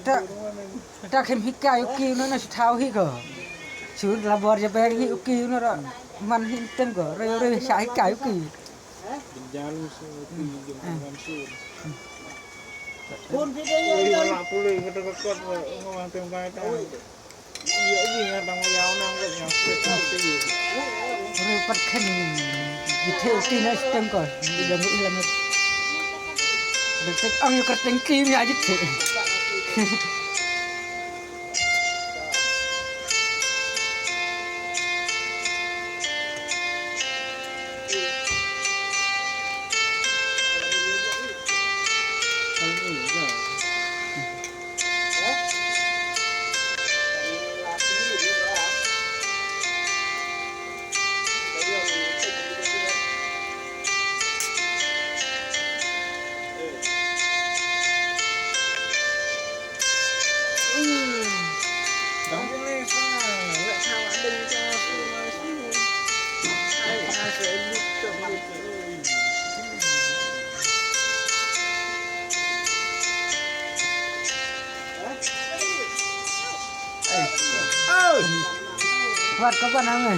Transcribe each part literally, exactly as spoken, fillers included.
Ta, ta khem hikai u ki u na shu thaw hi ko. Shu la bor ja beng hi u ki u na ra man hi teng ko. Re re sha hikai u ki. Re pat khen. Ite u ki na stem ko. Ida mu ila met. Tek ang yu kerteng ki mi ajit. Wat ka ban ame.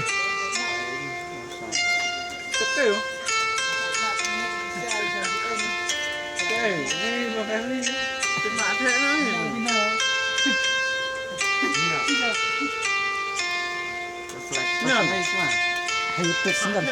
Hayu tek sendal.